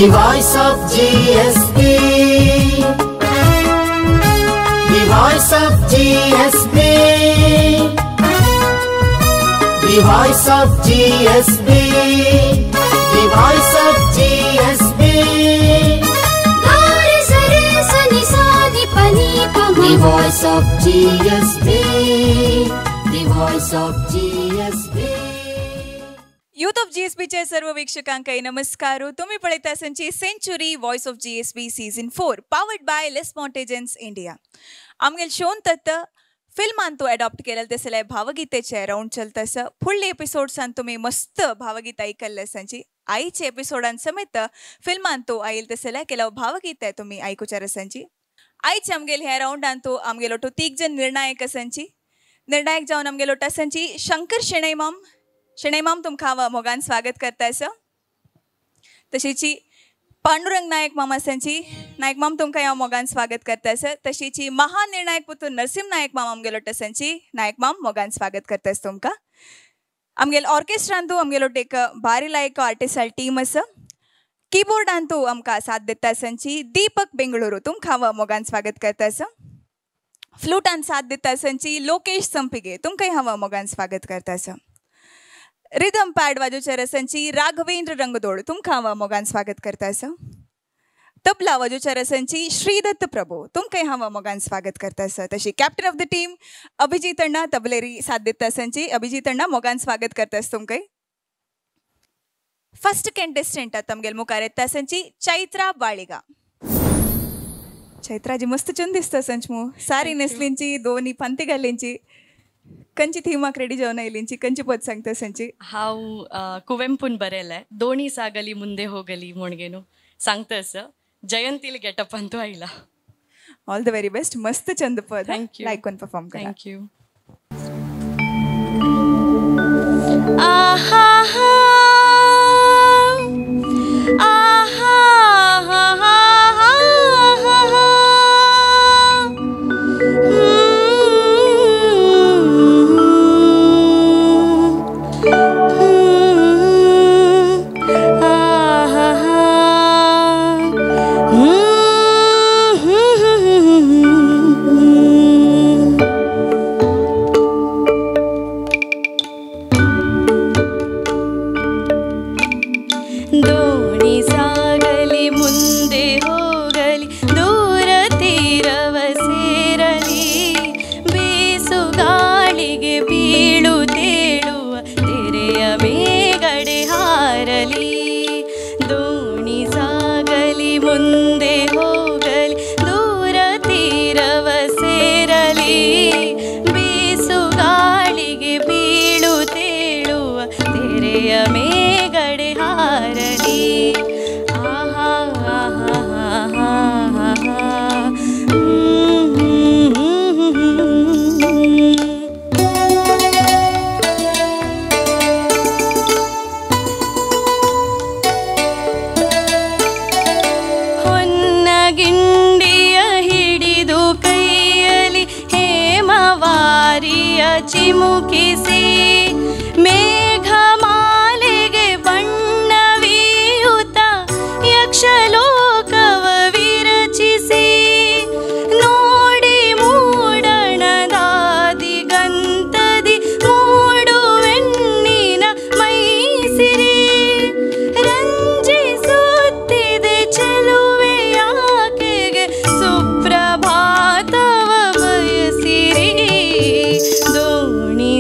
The voice of GSB. The voice of GSB. The voice of GSB. The voice of GSB. The voice of GSB. The voice of GSB. Youth of GSB सर्व वीक्षकांकाई नमस्कार. तुम्ही पळयता आसांची century voice of GSB season 4 powered by Les Montagnes India. आमगेल shown तत्त फिल्मान तो adopt केलेल तसले भावगीतेचे round चलता आसा. फुडले एपिसोड्सान तुमी मस्त भावगीत आयकल्ले आसांची. आयचे एपिसोडान समेत फिल्मान तो आयल तसले केलाव भावगीत तुमी आयकुचार आसांची. आयचे आमगेल ह्या राउंडान तो आमगेलो तो तीग जण निर्णायक आसांची. निर्णायक जावन आमगेलो आसांची शंकर शेणैमाम. शेणैमाम तुमकां हांव मोगान स्वागत करता आसा. तशीची पांडुरंग नायक माम आसांची. नायक माम तुमकां हांव मोगान स्वागत करता आसा. तशीची महानिर्णायक पुतूर नरसिंह नायक माम आमगेलो आसांची. नायक माम मोगान स्वागत करता आसा तुमकां. आमगेल ऑर्केस्ट्रांतू आमगेलो एक भारी लायक आर्टिस्टाल टीम आसा. कीबोर्डांतू आमकां साथ दिता आसांची दीपक बेंगळुरू. तुमकां हांव मोगान स्वागत करता आसा. फ्लुटान साथ दिता आसांची लोकेश संपिगे. तुमकांय हांव मोगान स्वागत करता आसा. रिदम पॅड वाजोवच्या रसांची राघवेंद्र रंगदोड. तुमकां हांव मोगान स्वागत करता आसा. तबला वाजोवच्या रसांची श्रीदत्त प्रभू. तुमकांय हांव मोगान स्वागत करता आसा. तशी captain of the team Abhijit अण्णा तबलेरी साथ दिता आसांची. अभिजीत अण्णा मोगान स्वागत करता आसा तुमकांय. फर्स्ट कंटेस्टंट आमगेल मुखार येता आसांची चैत्रा बाळिगा. चैत्राजी मस्त चंद दिसता आसांच मू. सारी नेसलींची दोनी पंती घाल्लींची कंची थीमाक रेडी जावन आयलींची कंची पद सांगता आसांची. हांव कुवेंपून बरेले दोणी सागली मुंदे होगली म्हणगेನು सांगता आसा. जयंतील गेटअप अंतू आयला. All the very best. मस्त चंद पद. Thank you. लायक परफॉर्म करा. Thank you. आहा आहा आहा ಚಿಮುಕಿಸಿ ಮೇಘಮಾಲೆಗೆ ಬಣ್ಣವೀಯುತ ಯಕ್ಷಲೋಕವ ವಿರಚಿಸಿ ನೋಡಿ ಮೂಡಣದಾದಿ ಗಂತದಿ ಮೂಡುವೆಣ್ಣಿನ ಮೈಸಿರಿ ರಂಜಿಸುತ್ತಿದೆ ಚೆಲುವೆಯಾಕೆಗೆ ಸುಪ್ರಭಾತವ ಬಯಸಿರಿ. ದೋಣಿ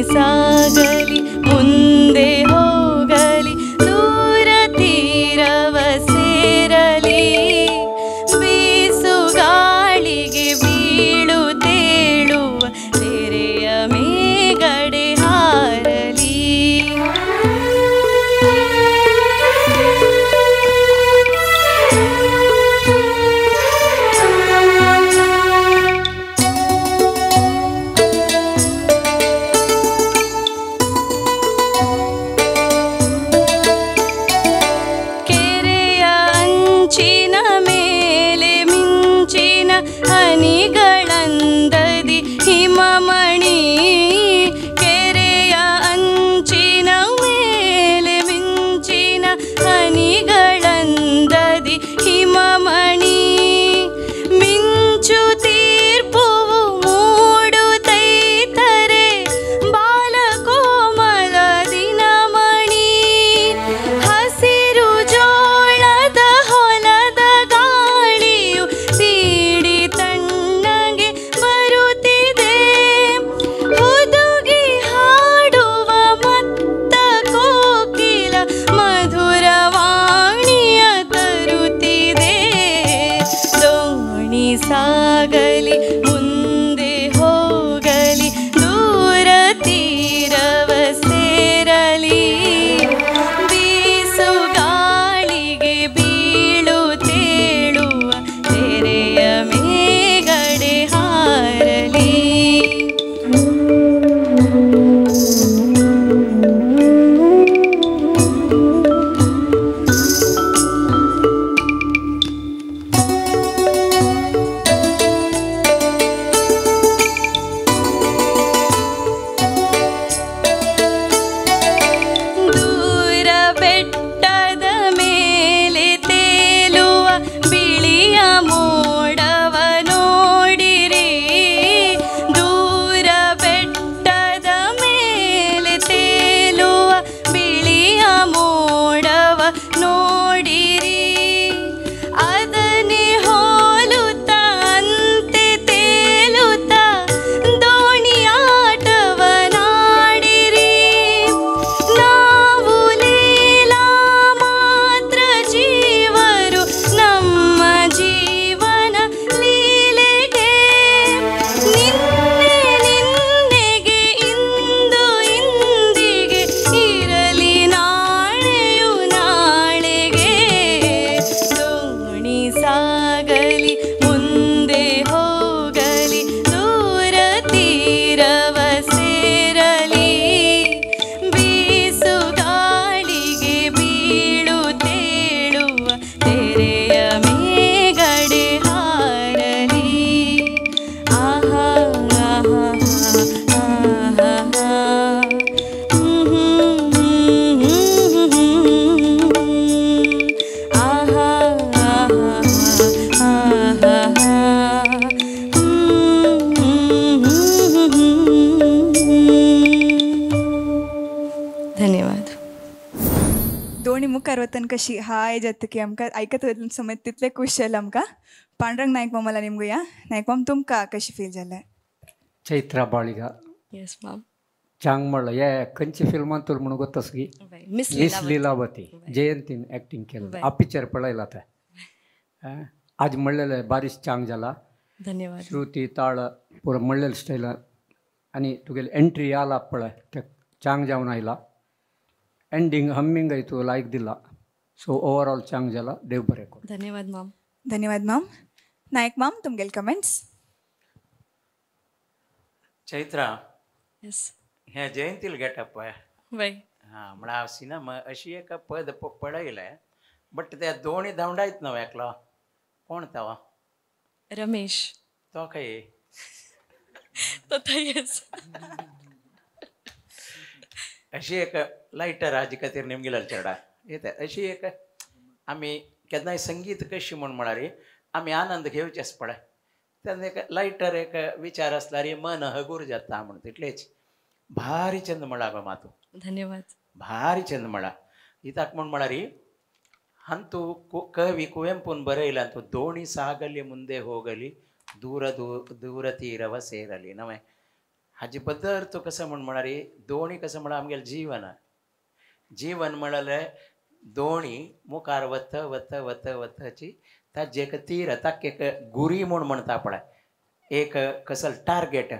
दोणी मुखार वतन कशी हाय जाता की आमकां आयकत समज तितलें खूश जालें आमकां. पांडुरंग नायक मामाला निमगुया. नायक माम तुमकां कशी फील जालें? चैत्रा बाळिगा. येस माम. चांग म्हणलं हे खंयचे फिल्मान तुला म्हणून गोतस की मिस लीलावती जयंतीन ॲक्टिंग केलं आ पिक्चर पळयला ते आज म्हणलेलं बारीस चांग जाला. धन्यवाद. श्रुती ताळ पुरा म्हणलेलं स्टायल आणि तुगेली एंट्री आला पळय ते चांग जावन आयला एंडिंग हम्मिंग तू लायक दिला. सो ओवरऑल चांग जाला. देव बरें करूं. धन्यवाद माम. धन्यवाद माम. नायक माम तुमगेले कमेंट्स? चैत्रा. येस. हे जयंतील गेटअप आहे. वय. हां म्हळ्यार हांव सिनेमा अशी एक पद पळयलें बट ते दोणी धांवडायत न्हू एकलो कोण तो? रमेश. तो खंय? तो थंयच. अशी एक लायटर हाजे खातीर निमगिलें चेडा येता अशी एक आमी केन्नाय संगीत कशी म्हूण म्हळ्यार आमी आनंद घेवचेच पळय तेन्ना एक लायटर एक विचार आसल्यार मन हगूर जाता म्हूण तितलेच. भारी चंद म्हळा गो मातू. धन्यवाद. भारी चंद म्हळा इताक म्हूण म्हळ्यार हांतू कवी कुवेंपून बरयला तूं दोणी सागली मुंदे होगली दूर दूर तीरव सेरली नवें. हाजे बद्दल तूं कसं म्हूण म्हळ्यार दोणी कसं म्हळ्यार आमगेलें जीवन जीवन म्हळ्यार दोणी मुखार वत वत वत वतची ताजें एक तीर ताका एक गुरी म्हूण म्हणटा पळय एक कसल टार्गेट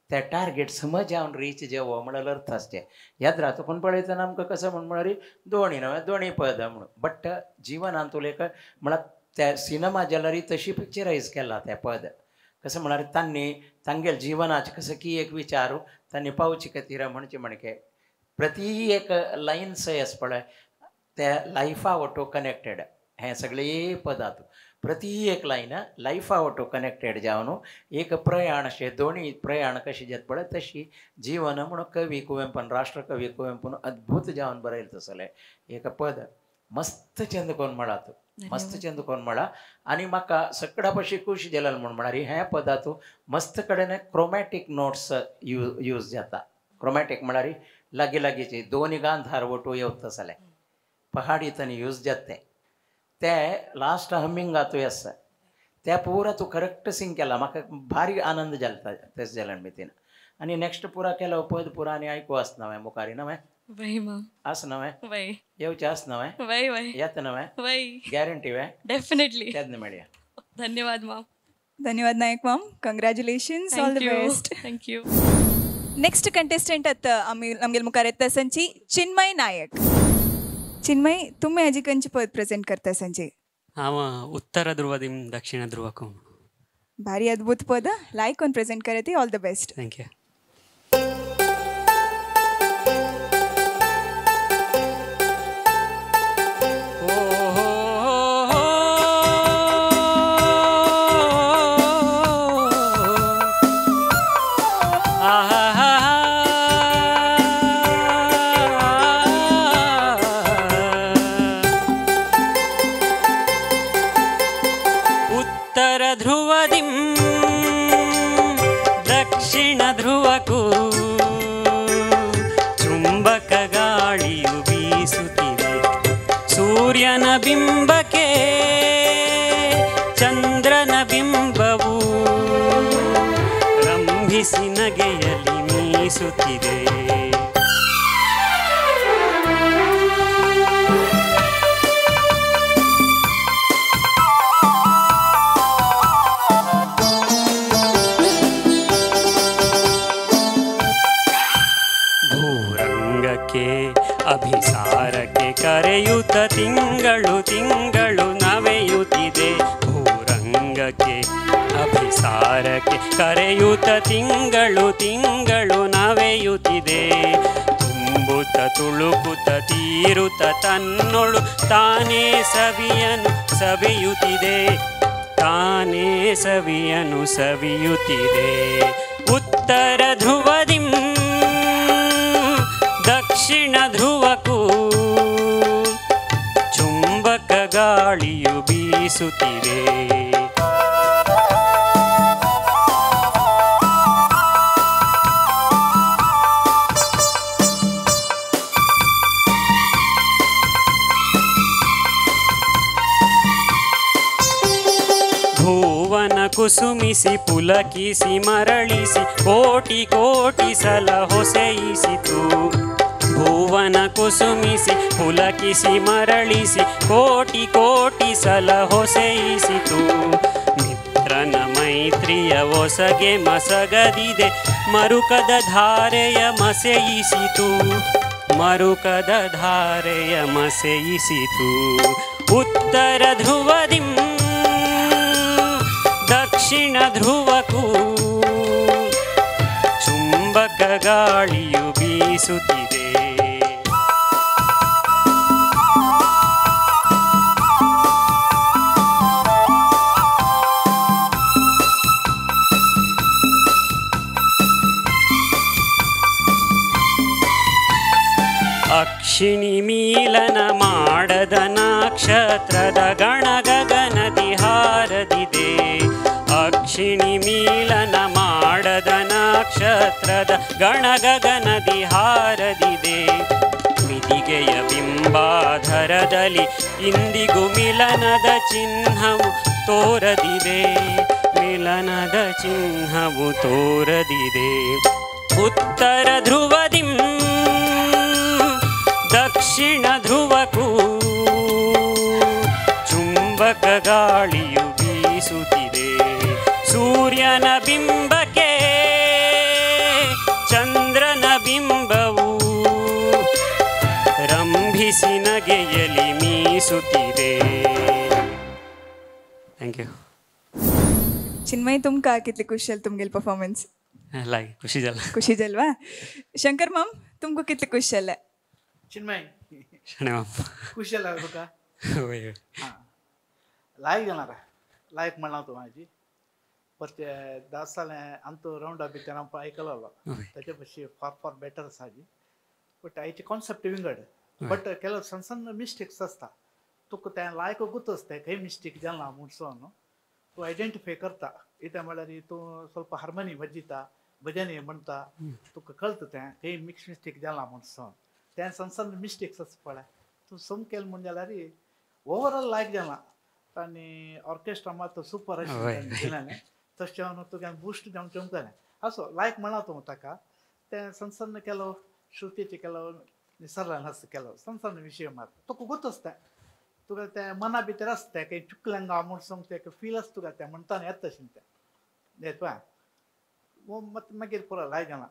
त्या टार्गेट समज जावन रीच जेवो म्हळ्यार अर्थ आसचें. याद राहता कोण पळयतना आमकां कसं म्हूण म्हळ्यार दोणी नवें दोणी पद म्हणून बट जिवनांत एक म्हळ्यार त्या सिनेमा जाल्यार तशी पिक्चरायज केला त्या पद कसं म्हळ्यार तांणी तांगेले जिवनाचे कसं की एक विचार तांणी पावचे खातीर म्हणचे म्हणके प्रती एक लायन सय आसा पळय त्या लायफा वटो कनेक्टेड हें सगळें पदां प्रती एक लायन लायफा वटो कनेक्टेड जावन एक प्रयाण अशें दोणी प्रयाण कशें जाता पळय तशी जीवन म्हणून कवी कुवेंपून राष्ट्रकवी कुवेंपून अद्भूत जावन बरयलें तसलें एक पद मस्त चंद कोण म्हळा तूं मस्त चंद कोण म्हळा. आनी म्हाका सगळ्या पशी खूश जालें म्हूण म्हळ्यार ह्या पदांतू मस्त कडेन क्रोमॅटीक नोट्स यूज जाता. क्रोमॅटीक म्हळ्यार लागीं लागींचे दोनी गांधार वटू येवता जालें पहाडी तनी यूज जाता ते लास्ट हमिंगातूय आसा त्या पुरा तूं करेक्ट सिंग केला म्हाका भारी आनंद जाता तेच जाल्यान मितीन. आनी नेक्स्ट पुरा केलो पद पुरा आनी आयकू आसना हांवें मुखारी नवें आस नवें येवचें आस नवें येता नवें गॅरंटी वे डेफिनेटली तेन्ना मेळया. धन्यवाद माम. धन्यवाद नायक माम. Congratulations. All the best. Thank you. Next contestant आतां आमी आमगेले मुखार येता संची चिन्मय नायक. चिन्मय तुम्ही हाजी खंयचें पद प्रेजेंट करता संजय? हांव उत्तर ध्रुवदीम दक्षिण ध्रुवकू. भारी अद्भुत पद लायक कोण प्रेजेंट करती. All the best. Thank you. ಸೂರ್ಯನ ಬಿಂಬಕ್ಕೆ ಚಂದ್ರನ ಬಿಂಬವು ರಂಭಿಸಿ ನಗೆಯಲಿ ಮೀಸುತ್ತಿದೆ. ಭೂರಂಗಕ್ಕೆ ಅಭಿಸಾರಕ್ಕೆ ಕರೆಯುತ್ತ ತಿಂಗಳು ತಿಂಗಳು ನವೆಯುತ್ತಿದೆ. ಭೂರಂಗಕ್ಕೆ ಅಭಿಸಾರಕ್ಕೆ ಕರೆಯುತ್ತ ತಿಂಗಳು ತಿಂಗಳು ನವೆಯುತ್ತಿದೆ. ತುಂಬುತ್ತ ತುಳುಕುತ್ತ ತೀರುತ್ತ ತನ್ನೊಳು ತಾನೇ ಸವಿಯನು ಸವಿಯುತ್ತಿದೆ. ತಾನೇ ಸವಿಯನು ಸವಿಯುತ್ತಿದೆ. ಉತ್ತರ ಧ್ರುವದಿಂ ದಕ್ಷಿಣ ಧ್ರುವಕ್ಕೂ ಚುಂಬಕ ಗಾಳಿಯು ಬೀಸುತ್ತಿದೆ. ಕುಸುಮಿಸಿ ಪುಲಕಿಸಿ ಮರಳಿಸಿ ಕೋಟಿ ಕೋಟಿ ಸಲ ಹೊಸೆಯಿಸಿತು. ಭುವನ ಕುಸುಮಿಸಿ ಪುಲಕಿಸಿ ಮರಳಿಸಿ ಕೋಟಿ ಕೋಟಿ ಸಲ ಹೊಸೆಯಿಸಿತು. ಮಿತ್ರನ ಮೈತ್ರಿಯ ಒಸಗೆ ಮಸಗದಿದೆ ಮರುಕದ ಧಾರೆಯ ಮಸೆಯಿಸಿತು, ಮರುಕದ ಧಾರೆಯ ಮಸೆಯಿಸಿತು. ಉತ್ತರ ಧ್ರುವದಿಂ ದಕ್ಷಿಣ ಧ್ರುವಕ್ಕೂ ಚುಂಬಕ ಗಾಳಿಯು ಬೀಸುತ್ತಿದೆ. ಅಕ್ಷಿಣಿ ಮೀಲನ ಮಾಡದ ನಕ್ಷತ್ರದ ಗಣಗಗನದಿ ಹಾರದಿದೆ. ಅಕ್ಷಿಣಿ ಮೀಲನ ಮಾಡದ ನಕ್ಷತ್ರದ ಗಣಗಗನದಿ ಹಾರದಿದೆ. ಮಿದಿಗೆಯ ಬಿಂಬಾಧರದಲ್ಲಿ ಇಂದಿಗೂ ಮಿಲನದ ಚಿಹ್ನವು ತೋರದಿದೆ, ಮಿಲನದ ಚಿಹ್ನವು ತೋರದಿದೆ. ಉತ್ತರ ಧ್ರುವದಿಂ ದಕ್ಷಿಣ ಧ್ರುವಕ್ಕೂ ಚುಂಬಕ ಗಾಳಿಯು ಬೀಸುತ್ತಿದೆ. ಸೂರ್ಯನ ಬಿಂಬಕ್ಕೆ ಚಂದ್ರನ ಬಿಂಬವು ರಂಭಿಸಿ ನಗೆಯಲಿ ಮೀಸುತ್ತಿದೆ. Thank you. Chinmayi, तुमका कितली खुश जाल तुमगेल परफॉर्मन्स? लायक खुशी जाला. खुशी जालवा? शंकर माम, तुमको कितली खुश जालें? चिन्मय खुश जाला तुका? हां, लायक जाणार लायक म्हणला तूं म्हाजी. पर ते 10 जालें आमचो रावंड बी तेन्ना आयकलो ताचे पशी फार फार बेटर आसा जी. बट आयचे कॉन्सेप्ट विंगड, बट केलो सण सण मिस्टेक्स आसता. तुका तें लायक गुत आसता खंय मिस्टेक जाला म्हूण सो न्हू तूं आयडेंटिफाय करता. इतें म्हळ्यार तूं ಸ್ವಲ್ಪ हार्मनी वाजयता, भजन म्हणटा, तुका कळटा तें खंय मिक्स मिस्टेक जाला म्हूण सो. तें सण सण मिस्टेक्स आसता पळय, तूं सम केलें म्हूण जाल्यार ओवरऑल लायक जाला. आनी ऑर्केस्ट्रा मात सुपर आशिल्लें दिलें, तशें हांव तुका बुस्ट जावन चमकलें. असो लायक म्हणा तूं ताका. तें सण सण केलो श्रुतीचें केलो निसरला नासता केलो सण सण विशय मात तुका गोत आसता. तुका तें मना भितर आसता खंय चुकलें गा म्हूण सांग तें फील आसता तुका तें म्हणटा येता तशें तें येता मागीर पुरो लायक जाला.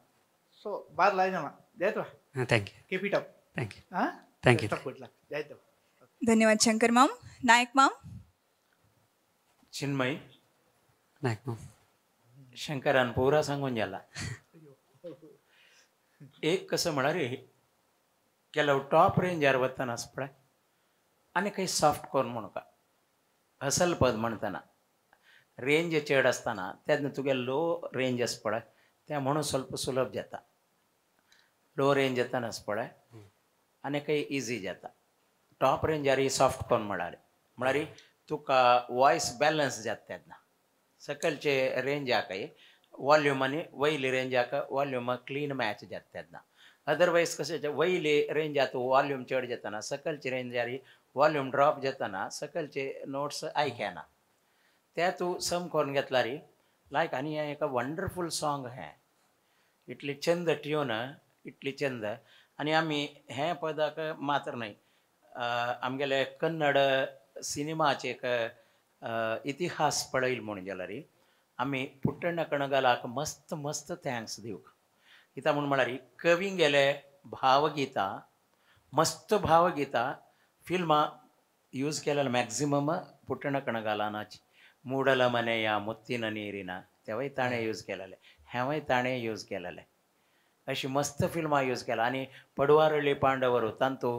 सो बार लायक जाला येता. Thank you. Keep it up. Thank you. हां, thank you. धन्यवाद शंकर माम. नायक माम. चिन्मयी नायक माम, शंकरान पुरा सांगून जाला. एक कसं म्हळ्यार ಕೆಲವು ಟಾಪ್ ರೇಂಜಾर वतना आसा पळय आनी काही सॉफ्ट करून म्हणका हसल पद म्हणटना रेंज चड आसतना तेन्ना तुगे लो रेंज आसा पळय तें म्हणून ಸ್ವಲ್ಪ सुलभ जाता. लो रेंज येतना आसा पळय आनी काही इजी जाता. टॉप रेंजार सॉफ्ट करून म्हळ्यार म्हळ्यार तुका वॉयस बॅलन्स जाता तेन्ना. सकलचे रेंजाकय वॉल्यूम आनी वयली रेंजाक वॉल्यूम क्लीन मॅच जाता तेन्ना. अदरवायज कशें वयली रेंजात वॉल्यूम चड जातना सकलचे रेंजार वॉल्यूम ड्रॉप जातना सकलचे नोट्स आयकना. ते तूं सम करून घेतला रे लायक. आनी हें एक वंडरफूल सॉंग हें, इतली चंद ट्यून, इतली चंद. आनी आमी हें पदाक मात्र न्हय, आमगेले कन्नड सिनेमाचे एक इतिहास पळयल म्हूण जाल्यार आमी पुट्टण्ण कणगालाक मस्त मस्त thanks दिवंक. कित्याक म्हूण म्हळ्यार कवी गेले भावगीतां, मस्त भावगीतां फिल्मां यूज केलेले मॅक्झिमम पुट्टण्ण कणगालानाची. ಮೂಡಲ ಮನೆಯ ಮುತ್ತಿನ ನೀರಿನ तेवय ताणें यूज केलेले, हेंवय ताणें यूज केलेलें. अशी मस्त फिल्मां यूज केला. आनी पडवारळी पांडವರು तांतू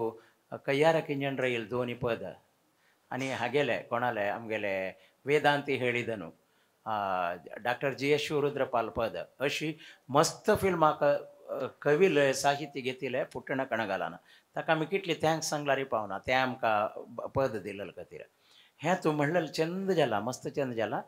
कय्यार किंजण रईल दोनी पद आनी हागेले कोणाले आमगेले वेदांती ಹೇಳಿದನು डॉक्टर जी एस शिवरुद्रपाल पद अशी मस्त फिल्मां कवील साहित्य घेतिल्लें पुट्टण्ण कणगालान. ताका आमी कितली thanks सांगल्यार पावना, तें आमकां पद दिलेले खातीर. हें तूं म्हणलें चंद जाला, मस्त चंद जाला.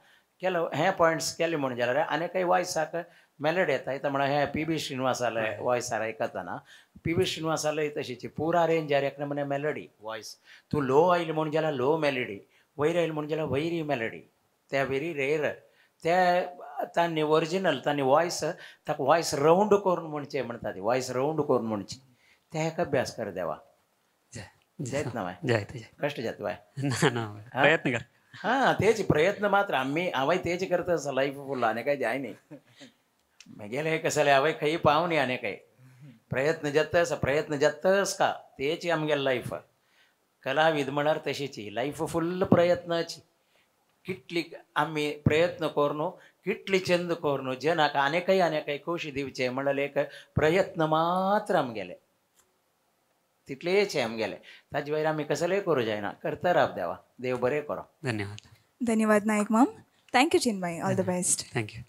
केलो हें पॉयंट्स केले म्हूण जाल्यार आनी काही वॉयसाक मेलडी येता. येता म्हळ्यार हें पी बी श्रीनिवासाले वॉयसार आयकतना पी बी श्रीनिवासाले तशीची पुरा रेंजार एक नमुने मेलडी वॉयस. तूं लो आयली म्हूण जाल्यार लो मेलडी, वयर आयली म्हूण जाल्यार वयरी मेलडी. ते वेरी रेर. ते तांणी ओरिजिनल तांणी वॉयस ताका वॉयस रावंड करून म्हणचें म्हणटा ती वॉयस रावंड करून म्हणची ते एक अभ्यास कर देवा जायत ना जायत कश्ट जाता बाय ना ना प्रयत्न कर हां तेच प्रयत्न मात्र आमी हांवय तेच करता आसा लायफ फुल आनी काय जाय न्ही म्हगेलें एक आसलें हांवें खंय पावूं न्ही आनी काय प्रयत्न जाता आसा प्रयत्न जाता आसता तेच आमगेलें लायफ कलाविद म्हळ्यार तशीची लायफ फुल्ल प्रयत्नाची कितली आमी प्रयत्न करून कितली चंद करून जनाक आनी काय खोशी दिवचे म्हळ्यार एक प्रयत्न मात्र आमगेले तितलेच आमगेले ताजे वयर आमी कसलेय करूं जायना करता राव देवा देव बरें करो. धन्यवाद. धन्यवाद Naik ma'am. Thank you Chinmay. All the best. Thank you.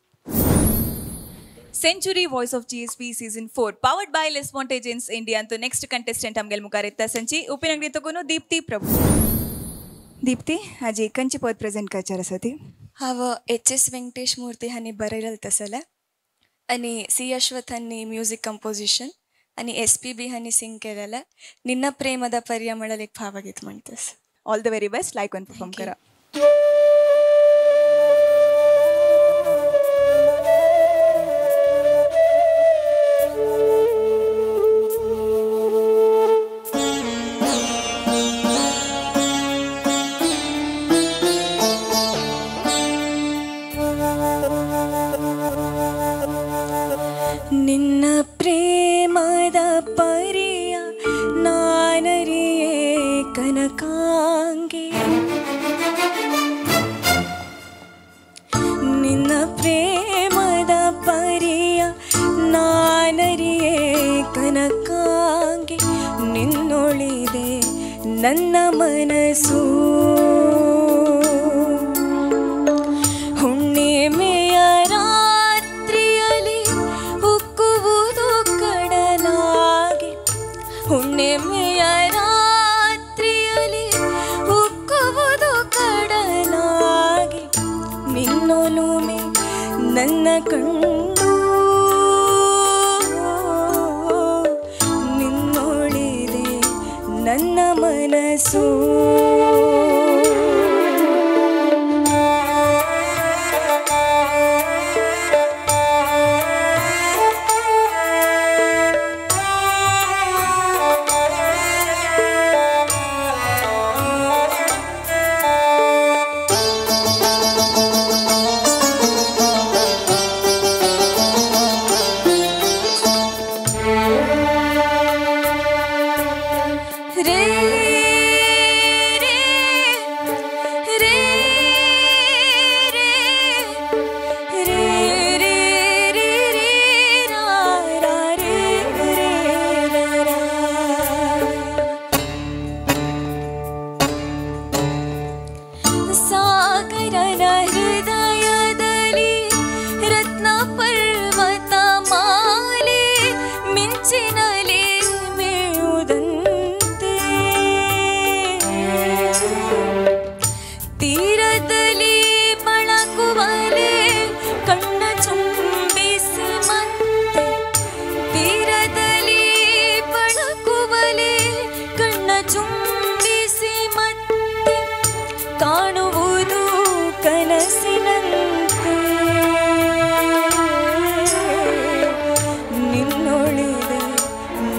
Century voice of GSB season 4 powered by Lismont agents India अंतु नेक्स्ट कंटेस्टेंट आमगेल मुखार येता संची उपिनगरी तकून दीप्ती प्रभू. दीप्ती आजी कंची पद प्रेझेंट करचार आसा ती? हांव एच एस वेंकटेश मूर्ती हांणी बरयलें तसलें आनी सी अश्वथ हांणी म्युजीक कंपोजिशन आनी एस पी बी हांणी सिंग केलेलें निन्न प्रेमद पर्य म्हणल्यार एक भावगीत म्हणतस. All the very best. Like one perform करा. ನಿನ್ನ ಪ್ರೇಮದ ಪರಿಯ ನಾನರಿಯೇ ಕನಕಾಂಗಿ ನಿನ್ನ ಪ್ರೇಮದ ಪರಿಯ ನಾನರಿಯೇ ಕನಕಾಂಗಿ ನಿನ್ನೊಳಿದೆ ನನ್ನ ಮನಸ್ಸು ಹುಣ್ಣಿಮೆಯ ರಾತ್ರಿಯಲ್ಲಿ ಉಕ್ಕುವುದು ಕಡಲಾಗಿ ಹುಣ್ಣಿಮೆಯ ರಾತ್ರಿಯಲ್ಲಿ ಉಕ್ಕುವುದು ಕಡಲಾಗಿ ನಿನ್ನೊಲುಮೆ ನನ್ನ ಕಣ್ಣು ನಿನ್ನೊಳಿದೆ ನನ್ನ ಮನಸ್ಸು.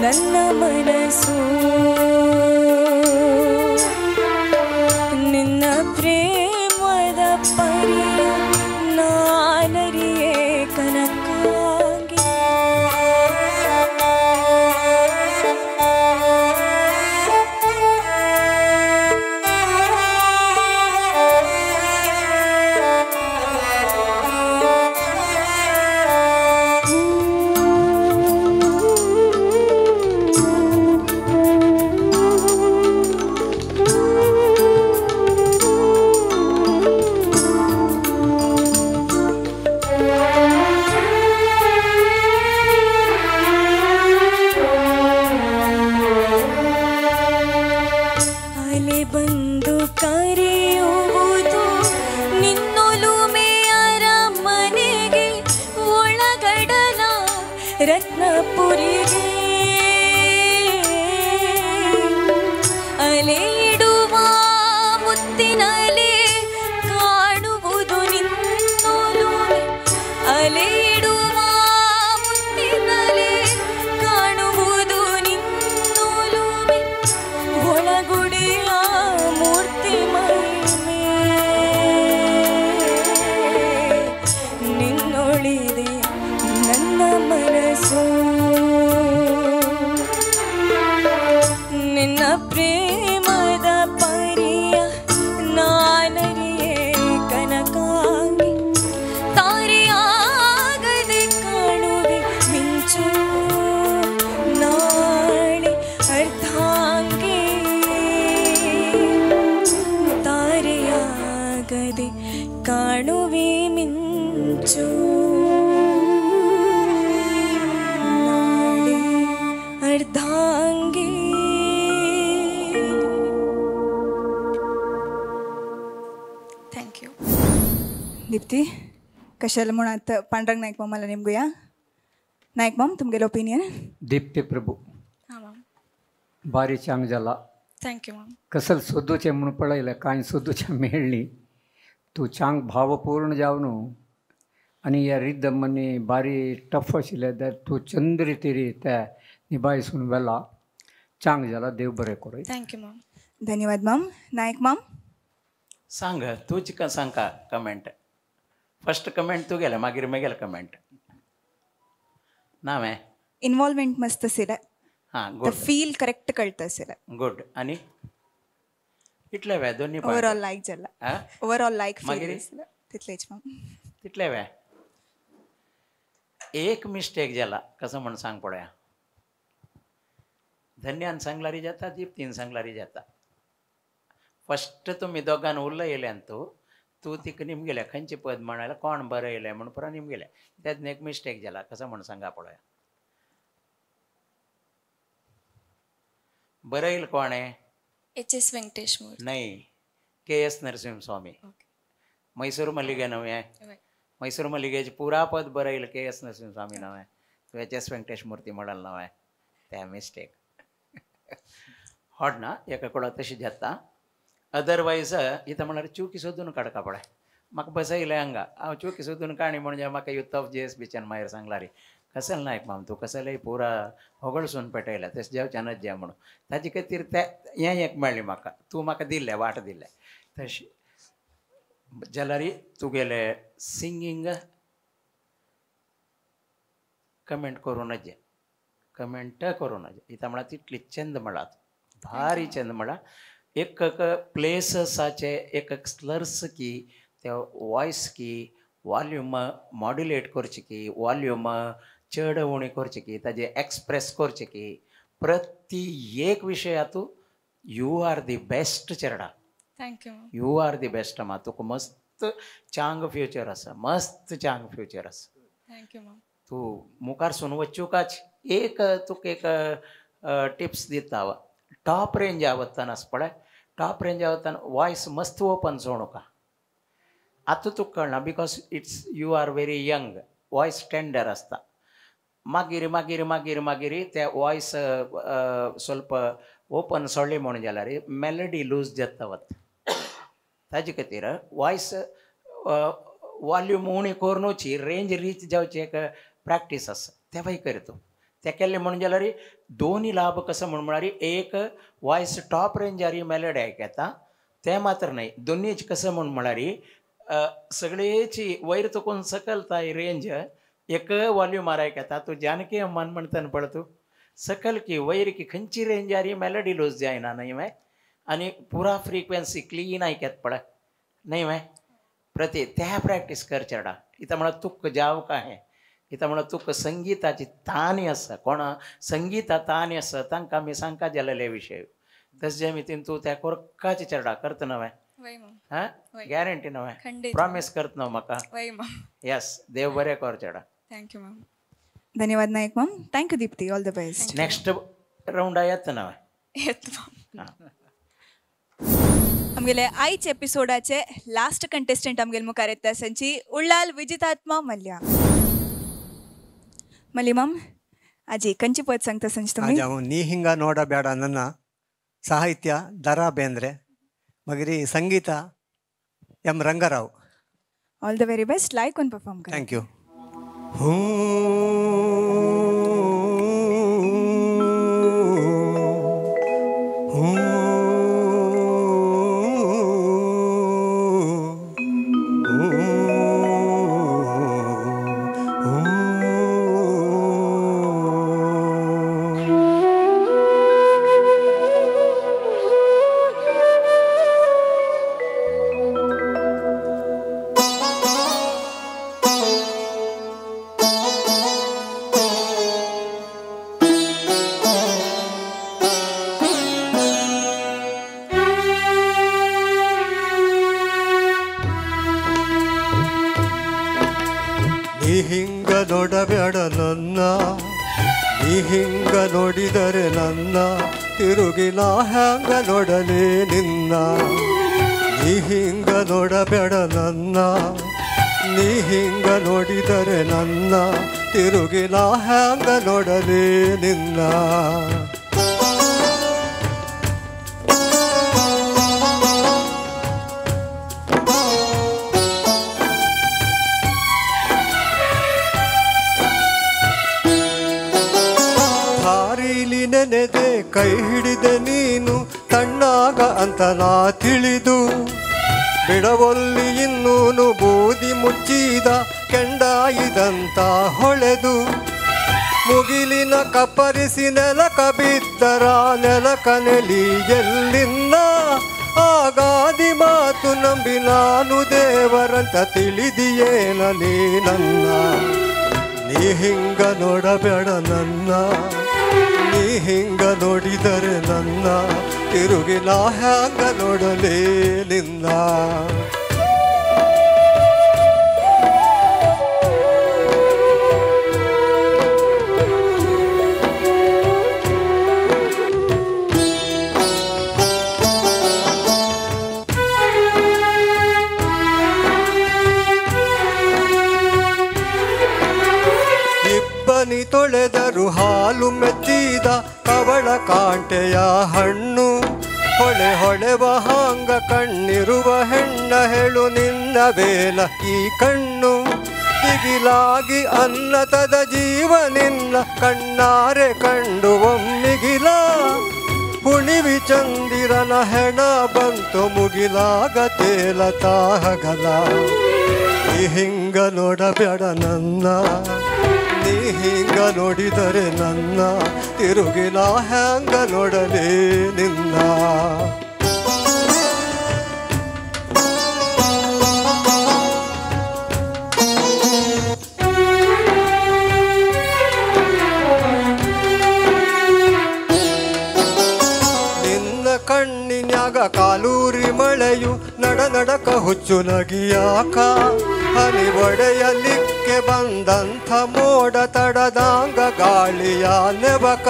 ನನ್ನ ಮನಸ್ಸು ನಿನ್ನ ಪ್ರೇಮದ ಪರಿಯ ನಾನರಿಯೇ ಕನಕಾಂಗಿ. ರತ್ನಪುರಿಗೆ ಅಲೆ ಇಡುವ ಮುತ್ತಿನಲೆ ಕಾಣುವುದು ನಿನ್ನೊಲುಮೆ. ಕಾಣುವೆ ಮಿಂಚು ನಾಳೆ ಅರ್ಧಾಂಗಿ. Thank you. Deepti कशाला म्हणत पांडुरंग नाईक मामाला नेमगुया. नाईक माम तुमगेलो ओपिनियन. दीप्ती प्रभू हां माम बारी चांग जाला. Thank you माम. कसल सोदूचें म्हणून पळयलें कांय सोदूचें मेळ्ळी. तूं चांग भावपूर्ण जावन आनी ह्या रिदम आनी बारी टफ आशिल्लें that तूं चंद्र तिरी ते निभायसून वेला चांग जाला. देव बरें करूं. Thank you माम. धन्यवाद माम. नाईक माम सांग तूं चिकन सांगका कमेंट. फर्स्ट कमेंट तूं गेलें मागीर मेगेलें कमेंट ना. इन्वॉल्वमेंट मस्त आशिल्लें. हां गुड. फील करेक्ट कळटा आशिल्लें. गुड. आनी इतले वे दोन्ही ओवरऑल लायक जाला. ओवरऑल लायक फील आशिल्लें तितलेच माम. तितले वे एक मिस्टेक जाला कसं म्हण सांग पळोवया. धन्यान सांगलारी जाता दीप्तीन सांगलारी जाता. फर्स्ट तुमी दोगान उलयल्यान तूं तूं तिका निमगेल्या खंयचें पद म्हणाल्या कोण बरयलें म्हण पुरा निमगेल्या तेन्ना एक मिस्टेक जाला कसं म्हण सांगा पळोवया. बरयल कोण आहे? एच एस वेंकटेश मूर्ती. नाही, के एस नरसिंह स्वामी. मैसूर मल्लिगे नव्हे. मैसूर मल्लिगेचे पुरा पद बरयल के एस नरसिंह स्वामी नव्हे. तूं एच एस वेंकटेश मूर्ती म्हणाल नव्हे. त्या मिस्टेक हॉड ना एका कोडा तशी जाता. अदरवायज इथं म्हळ्यार चुकी सोदून काडका पळय. म्हाका बसयलें हांगा हांव चुकी सोदून काणी म्हणजे म्हाका युथ ऑफ जी एस बीच्यान मागीर सांगला रे कसल नायक माम तूं कसलेय पुरा होगळसून पेटयला तशें जेवच्यानच जे म्हणून ताजे खातीर ते हें एक मेळ्ळें म्हाका. तूं म्हाका दिल्लें वाट दिल्लें तशें जाल्यार तुगेलें सिंगींग कमेंट करूं नजे. कमेंट करूं नजे इथं म्हळ्यार तितली चंद म्हळा भारी चंद म्हळा. एक प्लेससाचे एक स्लर्स की ते वॉयस की वॉल्यूम मॉड्युलेट करचे की वॉल्यूम चड उणी करचे की ताजे एक्सप्रेस करचे की प्रति एक विशयातू you are the best चेरडा. Thank you. You are the best मा. तुका मस्त चांग फ्युचर आसा. मस्त चांग फ्युचर आसा. Thank you माम. तूं मुखार सून वचूकाच एक तुका एक टिप्स दिता हांव. टॉप रेंजा वतना आसा पळय टॉप रेंजा वतना वॉयस मस्त ओपन सोडूका. आतां तुका कळना because it's you are very young. Voice tender आसता. मागीर मागीर मागीर मागीर ते वॉयस स्वल्प ओपन सोडली म्हणून जाल्यार मेलडी लूज जाता वता. ताजे खातीर वॉयस वॉल्यूम उणी करुनूच रेंज रीच जावची एक प्रॅक्टीस आसा तेवूय कर तूं. ते केल्लें म्हणून जाल्यार दोनी लाभ कसो म्हण म्हळ्यार एक वॉयस टॉप रेंजार मेलडी आयकता तें मात्र न्हय दोनीच कसो म्हण म्हळ्यार सगळेची वयर चुकून सकलताय रेंज एक वॉल्यूमार आयकता. तूं जानकी अम्मान म्हणटना पळय तूं सकल की वयर की खंयची रेंजार मेलडी लूज जायना न्हय वे आनी पुरा फ्रिक्वेन्सी क्लीन आयकत पळय न्हय वे. प्रति त्या प्रॅक्टीस कर चेडा. इथं म्हळ्यार तुका जाव काय इथं म्हळ्यार तुका संगीताची तानी आसा. कोण संगीता तानी आसा तांकां आमी सांगका जालेले विशय तशें जे मितीन तूं त्या कोरकाचे चेडा करता नवें. हां गॅरंटी नवें प्रॉमीस करता न्हू म्हाका. येस देव बरें कर चेडा. Thank you ma'am. धन्यवाद Naik ma'am. Thank you Deepti. All the best. Next राउंडा येता नवें. येता माम. आमगेले आयच्या एपिसोडाचे लास्ट कंटेस्टंट आमगेले मुखार येता संची उल्लाल विजितात्मा मल्ल्या. मल्ली माम आजी कंची पद सांगता संच तुम्ही? आज नी हिंगा नोडा बेಡ ನನ್ನ ಸಾಹಿತ್ಯ ದರಾ ಬೇಂದ್ರೆ ಮಗರಿ ಸಂಗೀತ M Rangarao. All the very best. Like on perform कर. Thank you. ನೋಡಬೇಡ ನನ್ನ, ನೀ ಹಿಂಗ ನೋಡಿದರೆ ನನ್ನ ತಿರುಗಿ ನಾ ಹ್ಯಾಂಗ ನೋಡಲಿ ನಿನ್ನ. ನೀ ಹಿಂಗ ನೋಡಬೇಡ ನನ್ನ, ನೀ ಹಿಂಗ ನೋಡಿದರೆ ನನ್ನ ತಿರುಗಿ ನಾ ಹ್ಯಾಂಗ ನೋಡಲಿ ನಿನ್ನ. ನೆನೆದೆ ಕೈ ಹಿಡಿದೆ ನೀನು ತಣ್ಣಾಗ ಅಂತ ನಾ ತಿಳಿದು, ಬಿಡವೊಲ್ಲಿ ಇನ್ನೂನು ಬೂದಿ ಮುಚ್ಚಿದ ಕೆಂಡಾಯಿದಂತ ಹೊಳೆದು, ಮುಗಿಲಿನ ಕಪ್ಪರಿಸಿ ನೆಲಕ ಬಿದ್ದರ ನೆಲಕ ನೆಲಿ ಎಲ್ಲಿಂದ, ಆಗಾದಿ ಮಾತು ನಂಬಿ ನಾನು ದೇವರಂತ ತಿಳಿದಿಯೇನ ನೀ ನನ್ನ. ನೀ ಹಿಂಗ ನೋಡಬೇಡ ನನ್ನ, ನೀ ಹಿಂಗ ನೋಡಿದರೆ ನನ್ನ ತಿರುಗಿ ನಾ ಹ್ಯಾಂಗ ನೋಡಲೇ ನಿನ್ನ. ಇಬ್ಬನಿ ತೊಳೆದರು ಹಾಲು ಮೆಚ್ಚಿದ ಕವಳ ಕಾಂಟೆಯ ಹಣ್ಣು, ಹೊಳೆ ಹೊಳೆವ ಹಾಂಗ ಕಣ್ಣಿರುವ ಹೆಣ್ಣ ಹೇಳು ನಿನ್ನ ಬೇಲ ಈ ಕಣ್ಣು, ದಿಗಿಲಾಗಿ ಅನ್ನತದ ಜೀವ ನಿನ್ನ ಕಣ್ಣಾರೆ ಕಂಡು ಒಮ್ಮಿಗಿಲ, ಹುಣಿವಿ ಚಂದಿರನ ಹೆಣ ಬಂತು ಮುಗಿಲಾಗ ತೇಲತಾ ಹಗಲ. ನೀ ಹಿಂಗ ನೋಡಬೇಡ ನನ್ನ, ನೀ ಹಿಂಗ ನೋಡಿದರೆ ನನ್ನ ತಿರುಗಿ ನಾ ಹ್ಯಾಂಗ ನೋಡಲೇ ನಿನ್ನ. ನಿನ್ನ ಕಣ್ಣಿನ್ಯಾಗ ಕಾಲೂರಿ ಮಳೆಯು ನಡ ನಡಕ ಹುಚ್ಚು ನಗಿಯಾಕ, ಹನಿ ಒಡೆಯಲಿಕ್ಕೆ ಬಂದಂಥ ಮೋಡ ತಡದಾಂಗ ಗಾಳಿಯ ನೆಬಕ,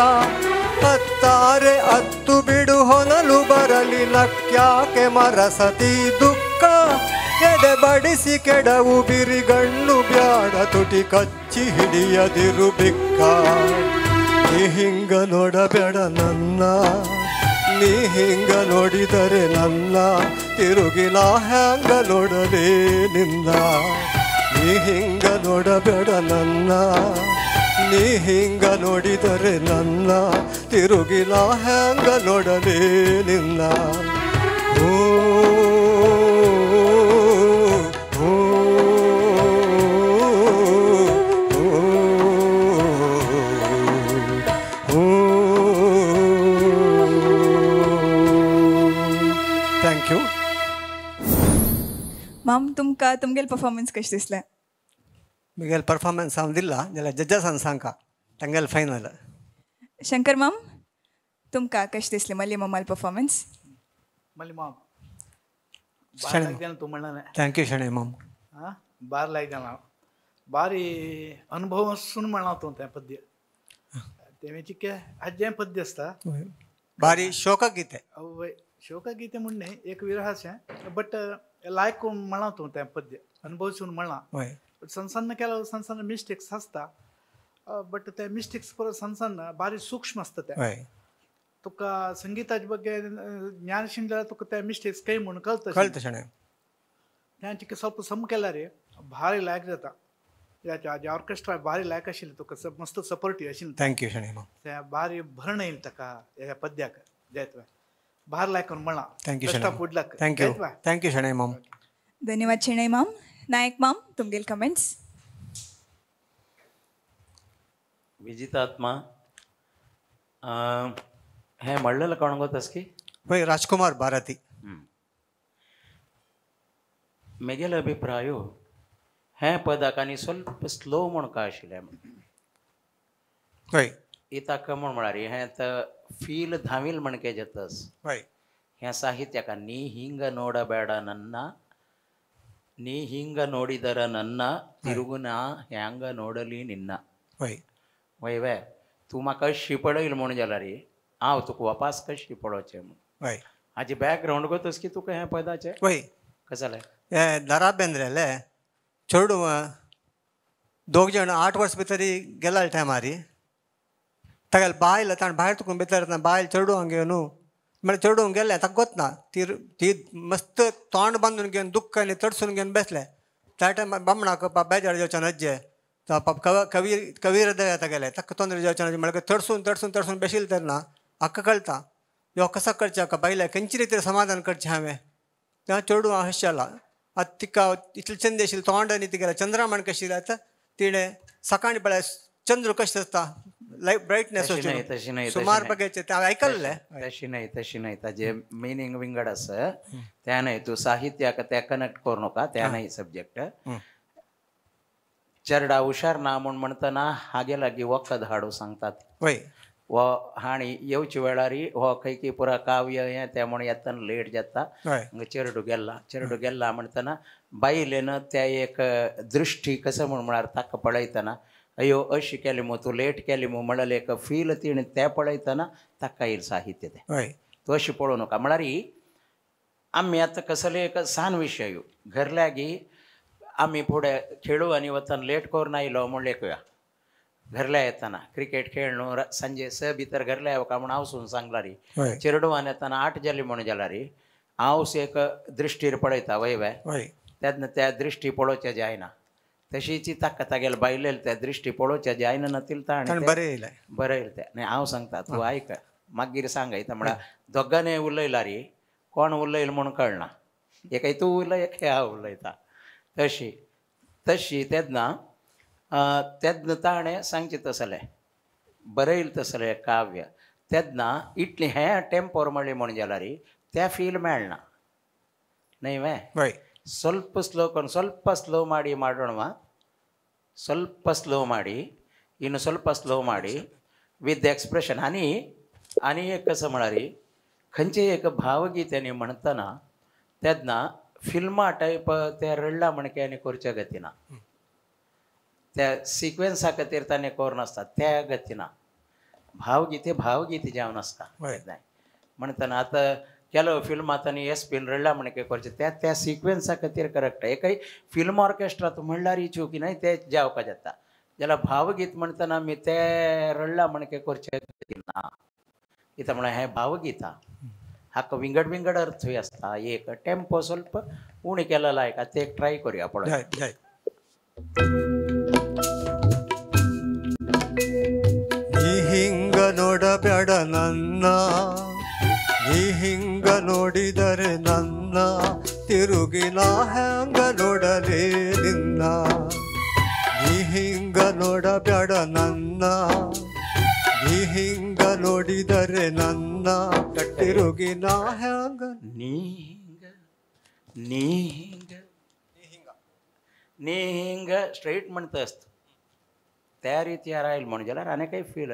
ಅತ್ತಾರೆ ಅತ್ತು ಬಿಡು ಹೊನಲು ಬರಲಿ ನಕ್ಯಾಕೆ ಮರಸತಿ ದುಃಖ, ಎಡೆ ಬಡಿಸಿ ಕೆಡವು ಬಿರಿಗಣ್ಣು ಬ್ಯಾಡ ತುಟಿ ಕಚ್ಚಿ ಹಿಡಿಯದಿರು ಬಿಕ್ಕ. ನೀ ಹಿಂಗ ನೋಡಬೇಡ ನನ್ನ, ನೀ ಹಿಂಗ ನೋಡಿದರೆ ನನ್ನ ತಿರುಗಿ ನಾ ಹ್ಯಾಂಗ ನೋಡಲೇ ನಿನ್ನ. ನೀ ಹಿಂಗ ನೋಡಬೇಡ ನನ್ನ, ನೀ ಹಿಂಗ ನೋಡಿದರೆ ನನ್ನ ತಿರುಗಿ ನಾ ಹ್ಯಾಂಗ ನೋಡಲೇ ನಿನ್ನ. ಓ माम, तुमकां तुमगेल परफॉर्मन्स कशें दिसलें? म्हगेल परफॉर्मन्स हांव दिला जाल्यार जजासान सांगा तांगेल फायनल. शंकर माम, तुमकां कशें दिसलें मल्ली मामाल परफॉर्मन्स? मल्ली माम बार तूं म्हणलें. Thank you Shenoi माम. हां, बार लायक जालें, बारी अनुभव आसून म्हणलां तूं तें पद्य, तें चिक्के आजें पद्य आसता, बारी शोकगीते. शोकगीते म्हूण न्ही, एक विरहाचें, बट लायक म्हणलां तूं तें पद्य अनुभवसून म्हणलां. बट सन्न सन्न केल्यार सन्न सन्न मिस्टेक्स आसता, बट ते मिस्टेक्स परत सन्न सन्न बारीक सूक्ष्म आसता ते, तुका संगिताचे ಬಗ್ಗೆ ज्ञान आशिल्लें जाल्यार तुका ते मिस्टेक्स खंय म्हूण कळटा. कळटा शणै. तें चिके ಸ್ವಲ್ಪ सम केल्यार भारी लायक जाता. ऑर्केस्ट्रा भारी लायक आशिल्लें तुका, मस्त सपोर्टीव आशिल्लें. Thank you Shenoi माम. तें भारी भरण येयलें ताका ह्या पद्याक, जायत भार लायक म्हणलां. Thank you Shenoi. Thank you thank you Shenoi माम. धन्यवाद शणै माम. नायक माम, तुमगेल कमेंट्स? विजितात्मा हें म्हणलेलें कोण गो तसकी? वय राजकुमार भारती. मेगेलो अभिप्राय हें पदाक आनी ಸ್ವಲ್ಪ स्लो म्हूण काय आशिल्लें. हय, इताक म्हूण म्हळ्यार हें आतां फील धावील म्हणके जातस. हय, ह्या साहित्याक नी हिंग नोडಬೇಡ ನನ್ನ ನೀ ಹಿಂಗ ನೋಡಿದರ ನನ್ನ ತಿರುಗು ನಾ ಹ್ಯಾಂಗ ನೋಡಲಿ ನಿನ್ನ. वय वे तूं म्हाका अशी पळयल म्हूण जाल्यार हांव तुका वापास कशी पळोवचें म्हूण. वय हाजे बॅकग्रावंड गो तस की तुका हें पदाचें. वय कशें जालें हे दरा बेंद्रेले चेडूं दोग जाण 8 वर्स भितर गेला टायमार तागेले बायल ताणें भायर तुका भितर बायल चेडूं घेवन न्हू म्हळ्यार चेडूं गेलें ताका गोतना ती ती मस्त तोंड बांदून घेवन दुख्ख आनी तडसून घेवन बेसलें. त्या टायमार बामणाक बेजार जावचें नज्जे कवी कवी हृदय तागेलें ताका तोंड जावचें ना म्हळ्यार तडसून तडसून तडसून बेशिल्लें तेन्ना हाका कळटा यो कसा करचें हाका बायल्या खंयचे रितीन समाधान करचें हांवें. तेन्ना चेडूं अशें जाला आतां तिका इतलें चंद आशिल्लें तोंड आनी तिगेलें चंद्रमाण कशी आतां तिणें सकाळीं पळय चंद्र कशें आसता लायट ब्रायटनेस सुमार बघायचे ते हांवें आयकल्लें. तशी न्हय तशी न्हय ताजें मिनींग विंगड आसा त्या न्हय तूं साहित्याक ते कनेक्ट करूं नाका त्या न्हय सब्जेक्ट. चेरडा हुशार ना म्हूण म्हणटना हागे लागीं वखद हाडूं सांगतात. वय हो हाणी येवचे वेळार हो खंय की पुरा काव्य हें तें म्हूण येतना लेट जाता. हांगा चेरडू गेल्ला चेरडू गेल्ला म्हणटना बायलेन त्या एक दृश्टी कसं म्हूण म्हळ्यार ताका पळयतना अयो अशी केली मू तूं लेट केली मू म्हणल्यार एक फील तिणें तें पळयतना ताका येयल साहित्य तें. तूं अशी पळोवं नाका म्हळ्यार आमी आतां कसले एक सान विशय घरल्यागी आमी फुडें खेळू आनी वतना लेट करून आयलो म्हूण लेखुया. घरल्या येतना क्रिकेट खेळ न्हू सांजे 6 भितर घरल्या येवका म्हूण हांव सांगला री. चेरडुवान येतना 8 जाली म्हूण जाल्यार हांव एक दृश्टीर पळयता वय वय तेन्ना त्या दृश्टी पळोवचें जायना तशीच ताका तागेले बायलेल त्या दृश्टी पळोवचें जायना ना तिल ताणें बरें येयलें बरें येयलें तें. न्ही हांव सांगता तूं आयक मागीर सांगयता म्हळ्यार दोगांनी उलयला री कोण उलयल म्हूण कळना एकय तूं उलय एकय हांव उलयता. तशी तशी तेन्ना तेन्ना ताणें सांगचें तसलें बरयल तसलें काव्य तेन्ना इतलें हें टेम्पोर म्हणलें म्हूण जाल्यार त्या फील मेळना न्हय वे. ಸ್ವಲ್ಪ ಸ್ಲೋ ಕೊಂಡು ಸ್ವಲ್ಪ ಸ್ಲೋ ಮಾಡಿ ಮಾಡೋಣವಾ ಸ್ವಲ್ಪ ಸ್ಲೋ ಮಾಡಿ ಇನ್ನು ಸ್ವಲ್ಪ ಸ್ಲೋ ಮಾಡಿ विथ एक्सप्रेशन. आनी आनी एक कसं म्हळ्यार खंयचें एक भावगीत आनी म्हणटना तेन्ना फिल्मां टायप ते रडला म्हणके आनी करच्या गतीना त्या सिक्वेन्सा खातीर ताणें करून आसता त्या गतीना भावगीत भावगीत जावन आसता म्हणटना आतां ಕೆಲವು फिल्म आतां एस पीन रडला म्हणके करचें त्या त्या सिक्वेन्सा खातीर करेक्ट. एकय फिल्म ऑर्केस्ट्रा तूं म्हणल्यार चुकी न्हय ते जावपा जाता जाल्यार भावगीत म्हणटना आमी ते रडला म्हणके करचें ना कित्याक म्हळ्यार हें भावगीत हाका विंगड विंगड अर्थूय आसता. एक टेम्पो ಸ್ವಲ್ಪ उणें केलेलो आयका ते एक ट्राय करुया पळय. ನೀ ಹಿಂಗ ನೋಡಬೇಡ ನನ್ನ ನೀ ಹಿಂಗ ನೋಡಿದರೆ ನನ್ನ ತಿರುಗಿ ನಾ ಹ್ಯಾಂಗ ನೋಡಲೇ ನಿನ್ನ. ನೀ ಹಿಂಗ ನೋಡಬೇಡ ನನ್ನ ನೀ ಹಿಂಗ ನೋಡಿದರೆ ನನ್ನ ತಿರುಗಿ ನಾ ಹ್ಯಾಂಗ ನೀ ಹಿಂಗ ನೀ ಹಿಂಗ ನೀ ಹಿಂಗ स्ट्रेट म्हणता असतो त्या रितीर आयल म्हण जाल्यार आनी काही फील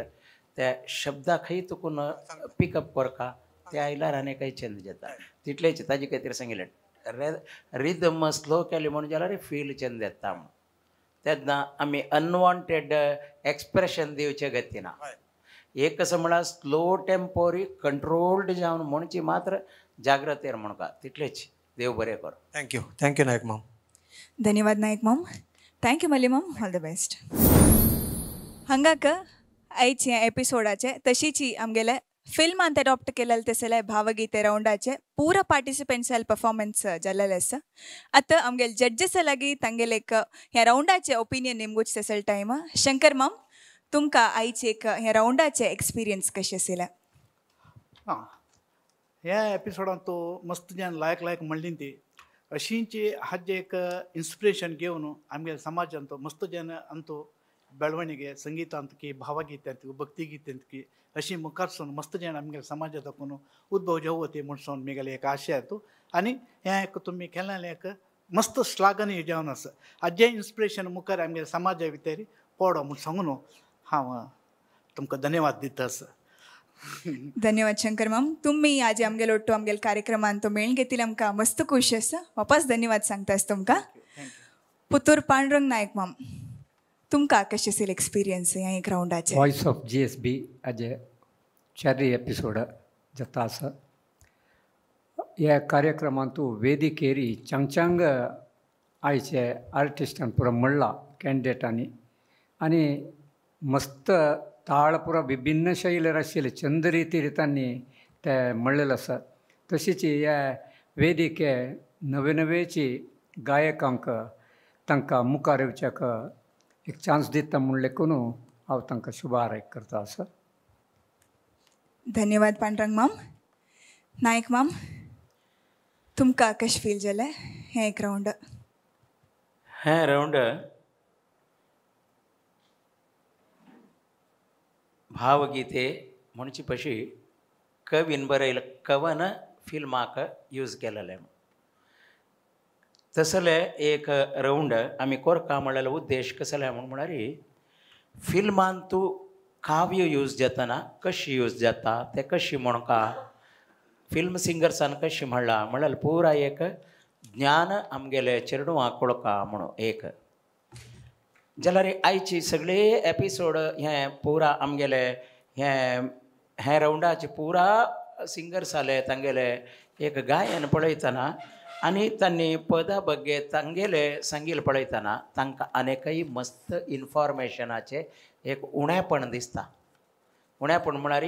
त्या शब्दाकय तुका पिकअप करका ते आयल्यार आनी काही चेंज जाता तितलेच ताजे खातीर सांगिल्लें रिदम स्लो केली म्हणून जाल्यार फील चेंज येता म्हूण. तेन्ना आमी अनवॉन्टेड एक्सप्रेशन दिवचे गतीना एक कसं म्हळ्यार स्लो टेम्पोरी कंट्रोल्ड जावन म्हणची मात्र जाग्रतेर म्हणका तितलेच. देव बरें कर. Thank you thank you Naik ma'am. धन्यवाद Naik ma'am. Thank you Malli ma'am. All the best. हंगाक आयचे एपिसोडाचे तशीच आमगेले फिल्मांत अडॉप्ट केलेले तसले भावगीते रावंडाचे पूरा पार्टिसिपेंट्स परफॉर्मन्स जाल्लेले आसा. आतां आमगेले जड्जस लागीं तांगेले एक ह्या रावंडाचे ओपिनियन निमगूच तसले टायम. शंकर माम तुमकां आयचे एक ह्या रावंडाचे एक्सपिरियन्स कशें आशिल्लें? आं ह्या एपिसोडान तो मस्त ज्यान लायक लायक म्हणली ती अशींच हाजे एक इन्स्पिरेशन घेवन आमगे समाजान तो मस्त जन अंतो ಬೆಳವಣಿಗೆ ಸಂಗೀತ ಅಂತಕಿ ಭಾವಗೀತೆ ಅಂತೀವಿ ಭಕ್ತಿಗೀತೆ ಅಂತಕಿ अशी मुखार मस्त जण आमगे समाजा दाखोवन उद्भव जेवती म्हणून मिगेले एक आशय आयतो आनी हें एक तुमी केल्लें एक मस्त श्लाघनीय जावन आसा. हाजें इन्स्पिरेशन मुखार आमगे समाजा भितर पडो म्हूण सांगून हांव तुमकां धन्यवाद दिता आसा. धन्यवाद शंकर माम. तुम्ही आज आमगेल ಒಟ್ಟು आमगेल कार्यक्रमान तो मेळून घेतील आमकां मस्त खुश आसा. वापस धन्यवाद सांगतास तुमकां. पुतूर पांडुरंग नायक माम, तुमकां कशें असेल एक्सपिरियन्स ह्या एक रावंडाचे? वॉयस ऑफ GSB आजे चारय एपिसोड जाता आसा. ह्या कार्यक्रमांतू वेदिकेरी चांगचांग आयचे आर्टिस्टान पुरा म्हणला कॅन्डिडेटांनी आनी मस्त ताळ पुरा विभिन्न शैलीर आशिल्ले चंद रितीर तांणी ते म्हणलेलें आसा. तशीच ह्या वेदिके नवे नवेची गायकांक तांकां मुखार येवच्याक एक चान्स दिता म्हूण लेखून हांव तांकां शुभ आराय करता आसा. धन्यवाद पांडुरंग माम. नायक माम, तुमकां कशें फील जालें हें एक रावंड? हें रावंड भावगीते म्हणचे पशी कवीन बरयलें कवन फिल्माक यूज केलेलें. तसले एक रावंड आमी कोरका म्हणलेलो उद्देश कसले म्हूण म्हळ्यार फिल्मान तूं काव्य यूज जाताना कशी यूज जाता तें कशी म्हणका फिल्म सिंगर्सान कशी म्हणलां म्हणल्यार पुरा एक ज्ञान आमगेले चेडवां कोळका म्हणून एक. जाल्यार आयची सगळे एपिसोड हें पुरा आमगेले हें हें रावंडाचे पुरा सिंगर्स आले तांगेले एक गायन पळयतना आनी तांणी पदा बग्गे तांगेले संगील पळयतना तांकां आनीकय मस्त इन्फॉर्मेशनाचें एक उणेपण दिसता. उणेपण म्हळ्यार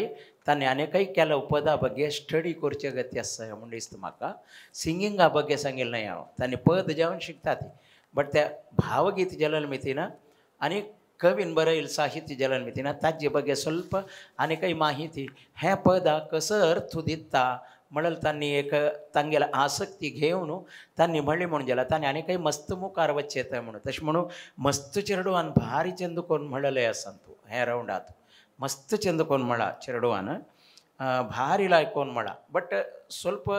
तांणी आनीकय केलो पदा बग्गे स्टडी करचे गती आसा म्हूण दिसता म्हाका. सिंगिंगा बग्गे सांगिल्लें न्हय हांव, तांणी पद जावन शिकता ती बट त्या भावगीत जलन मितीना आनी कवीन बरयल साहित्य जलन मितीना ताजे बगे स्वल्प आनी काही माहिती हें पदा कसो अर्थ दिता म्हणल्यार तांणी एक तांगेले आसक्ती घेवन तांणी म्हणली म्हणून जाल्यार तांणी आनी काही मस्त मुखार वचचें येता म्हणून. तशें म्हणून मस्त चेडवान भारी चंद कोन्न म्हणलेलें आसा तूं हें रावंडात मस्त चंद कोन्न म्हणला चेडवान भारी लायक कोन्न म्हणला. बट स्वल्प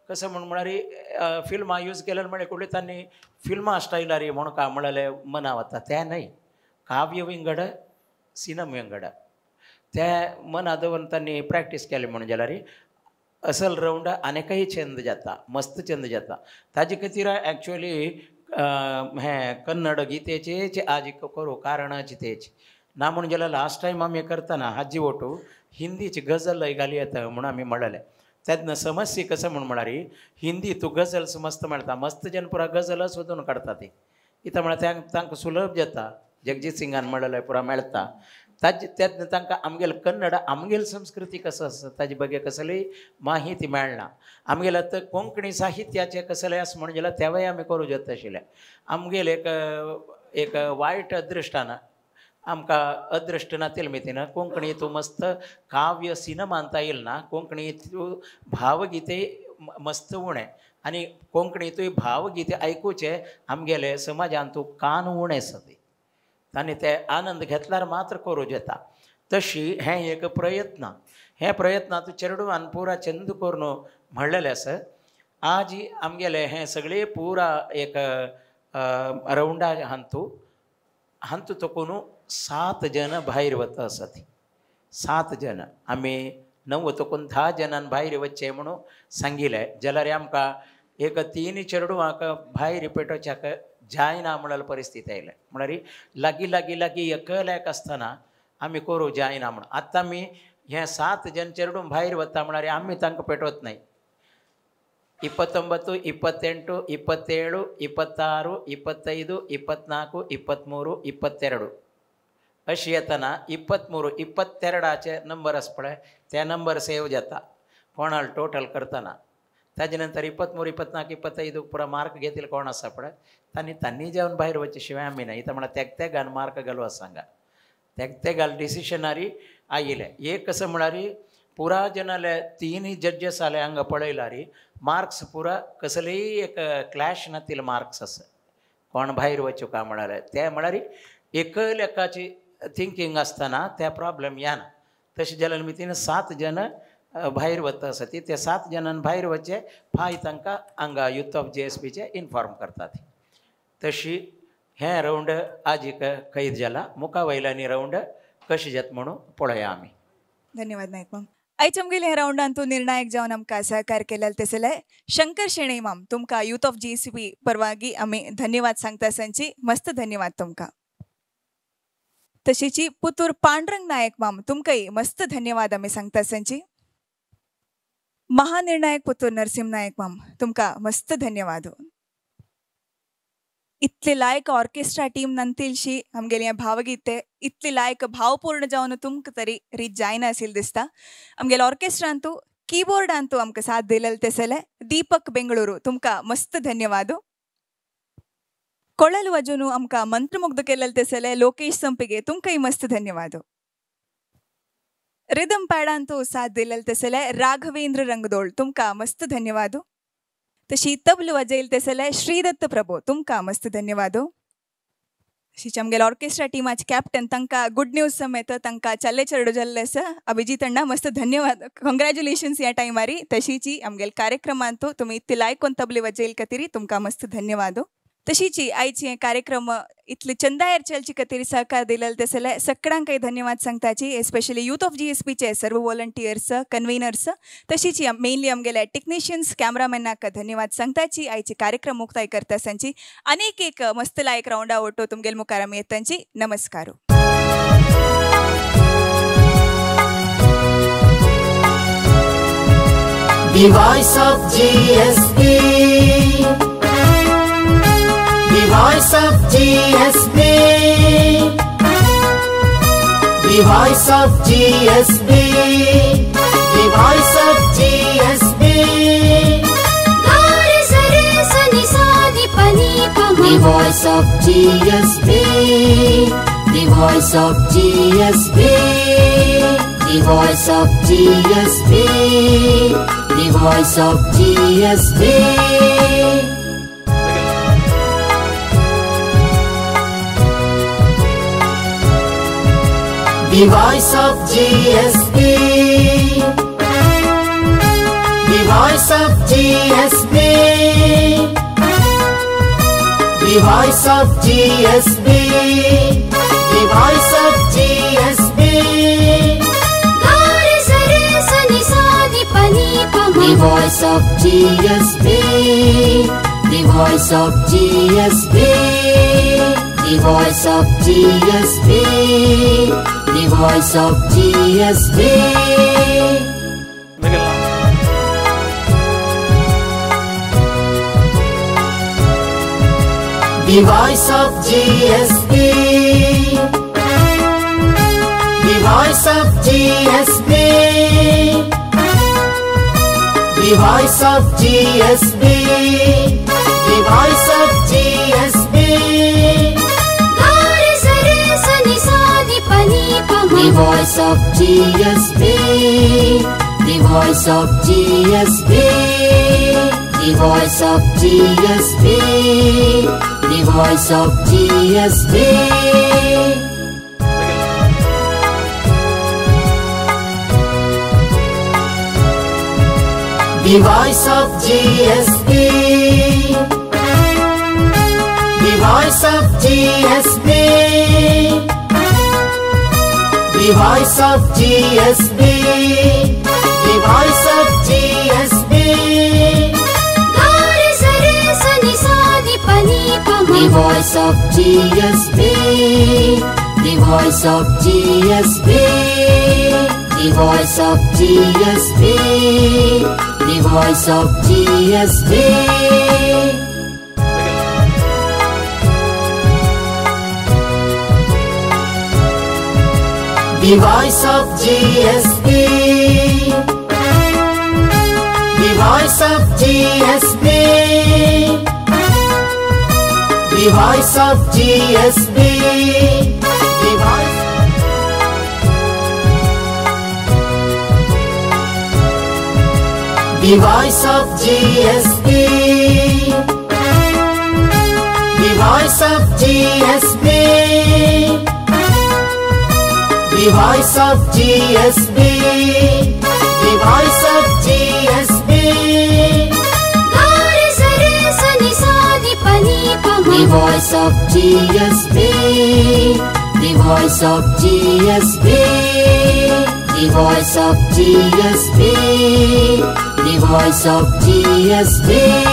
कसं म्हूण म्हळ्यार फिल्मां यूज केल्यार म्हळ्यार कुठले तांणी फिल्मां स्टायलार म्हणून का म्हणलें मना वता तें न्हय. काव्य विंगड सिनम विंगड तें मना दवरून तांणी प्रॅक्टीस केली म्हणून जाल्यार असल रावंड आनीकय चंद जाता मस्त चंद जाता. ताजे खातीर एक्चुअली हें कन्नड गीतेचेच आज करूं कारणाची तेच ना म्हणून जाल्यार लास्ट टायम आमी करतना हाजी ओटू हिंदीची गजल घाली येता म्हणून आमी म्हणलें. तेन्ना समस्या कसं म्हूण म्हळ्यार हिंदी तूं गजल्स मस्त मेळटा मस्त जन पुरा गजलच सोदून काडटा ती इतां म्हळ्यार तांकां सुलभ जाता. जगजीत सिंगान म्हणलें पुरा मेळटा ताजे तेन्ना तांकां आमगेले कन्नड आमगेले संस्कृती कसो आसा ताजे बगे कसलीय माहिती मेळना. आमगेले आतां कोंकणी साहित्याचें कसलें आसा म्हणून जाल्यार तेवूय आमी करूं जाता आशिल्लें. आमगेले एक एक वायट अदृश्टान आमकां अदृश्ट नातील मितीन कोंकणी तूं मस्त काव्य सिनेमांत येयल ना कोंकणी तूं भावगीते मस्त उणें आनी कोंकणी तूं भावगीते आयकुचें आमगेले समाजान तूं कान उणें आसा ती तांणी ते आनंद घेतल्यार मात्र करूं जाता. तशी हें एक प्रयत्न हें प्रयत्न तूं चेडवान पुरा चंद करून म्हणलेलें आसा. आज आमगेलें हें सगळें पुरा एक रावंडा हांतू हांतू तकून 7 जण भायर वता आसा ती 7 जण आमी 9 तकून 10 जणां भायर वचचें म्हणून सांगिल्लें. जाल्यार आमकां एक 3 चेडवांक भायर पेटोवच्याक जायना म्हणल्यार परिस्थिती आयल्या. म्हळ्यार लागीं लागीं लागीं एकल्याक आसतना आमी करूं जायना म्हणून आतां आमी हें 7 जण चेडूं भायर वता म्हळ्यार आमी तांकां पेटवत न्हय. 29, 28, 27, 26, 25, 24, 23, 22 अशी येतना 23, 22 नंबर आसा पळय ते नंबर सेव जाता कोणाल टोटल करतना. ताजे नंतर 23, 24, 25 पुरा मार्क घेतील कोण आसा पळय तांणी तांणी जेवन भायर वचचे शिवाय आमी ना. इतां म्हळ्यार तेग तेगान मार्क घालू आसा हांगा तेग तेगाल डिसिशनारी आयिल्लें. एक कसं म्हळ्यार पुरा जनाले 3 जज्जस आले हांगा पळयल्यार मार्क्स पुरा कसलेय एक क्लॅश नातील मार्क्स आसा कोण भायर वचूं काय म्हळ्यार ते म्हळ्यार एकलेकाची थिंकींग आसतना ते प्रॉब्लेम येना. तशें जाल्यार मितीन 7 जण भायर वता आसा ती ते 7 जणां भायर वचचे फाय तांकां हांगा युथ ऑफ GSBचे इन्फॉर्म करतात. तशी हें रावंड आज एक कैद जाला मुखा वयल्यानी रावंड कशें जाता म्हणून पळोवया आमी. धन्यवाद नायक माम. आयज आमगेले ह्या रावंडांतू निर्णायक जावन आमकां सहकार केलेले तेसले शंकर शेणै माम तुमकां यूथ ऑफ जीएसबी परवानगी आमी धन्यवाद सांगता सांची मस्त धन्यवाद तुमकां. तशीची पुतूर पांडुरंग नायक माम तुमकांय मस्त धन्यवाद आमी सांगता सांची. महानिर्णायक पुतूर नरसिंह नायक माम तुमकां मस्त धन्यवाद. इतले लायक ऑर्केस्ट्रा टीम नंतिलशी आमगेली भावगीते इतले लायक भावपूर्ण जावन तुमकां तरी रीत जायना असेल दिसता. आमगेले ऑर्केस्ट्रांतू कीबोर्डांतू आमकां साथ दिलेले तेसले दीपक बेंगळुरू तुमकां मस्त धन्यवाद. ಕೊಳಲು ವಜನು आमकां मंत्रमुग्ध केलेले तेसले लोकेश संपिगे तुमकांय मस्त धन्यवाद. रिदम पॅडांतू साथ दिलेले तेसले राघवेंद्र रंगदोळ तुमकां मस्त धन्यवाद. तशी तबल वाजयल तेसले श्रीदत्त प्रभू तुमकां मस्त धन्यवाद. तशीच आमगेले ऑर्केस्ट्रा टीमाचे कॅप्टन तांकां गुड न्यूज समेत तांकां चल्ले चेडो जाल्ले आसा अभिजीत अण्णा मस्त धन्यवाद कंग्रॅच्युलेशन्स ह्या टायमारी. तशीची आमगेले कार्यक्रमांतू तुमी इतले लायक तबले वाजयल खातीर तुमकां मस्त धन्यवाद. तशीची आयची हे कार्यक्रम इतले चंदायर चलची खातीर सहकार दिलेले तेसले सगळ्यांकय धन्यवाद सांगताची. एस्पेशली यूथ ऑफ जीएसपीचे सर्व वॉलंटियर्स कन्व्हिनर्स तशीची मेनली आमगेले टेक्निशियन्स कॅमरामॅनाक धन्यवाद सांगताची. आयची कार्यक्रम मुक्ताय करता सांची अनेक एक मस्त लायक रावंडा ओटो तुमगेले मुखार आमी येतांची. नमस्कार. The voice of GSB, the voice of GSB, the voice of GSB, the voice of GSB. The voice of GSB, the voice of GSB, the voice of GSB, the voice of GSB. The voice of GSB, the voice of GSB, the voice of GSB, the voice of GSB. The voice of GSB, the voice of GSB, the voice of GSB, the voice of GSB. The voice of GSB, the voice of GSB, the voice of GSB, the voice of GSB. The voice of GSB, the voice of GSB, the voice of GSB, the voice of GSB. The voice of GSB, the voice of GSB, the voice of GSB, the voice of GSB. The voice of GSB, the voice of GSB, the voice of GSB, the voice of GSB. The voice of GSB, the voice of GSB, the voice of GSB, the voice. The voice of GSB, the voice of GSB, the voice of GSB, the voice of GSB. The voice of GSB, the voice of GSB, the The voice of GSB, the voice of GSB.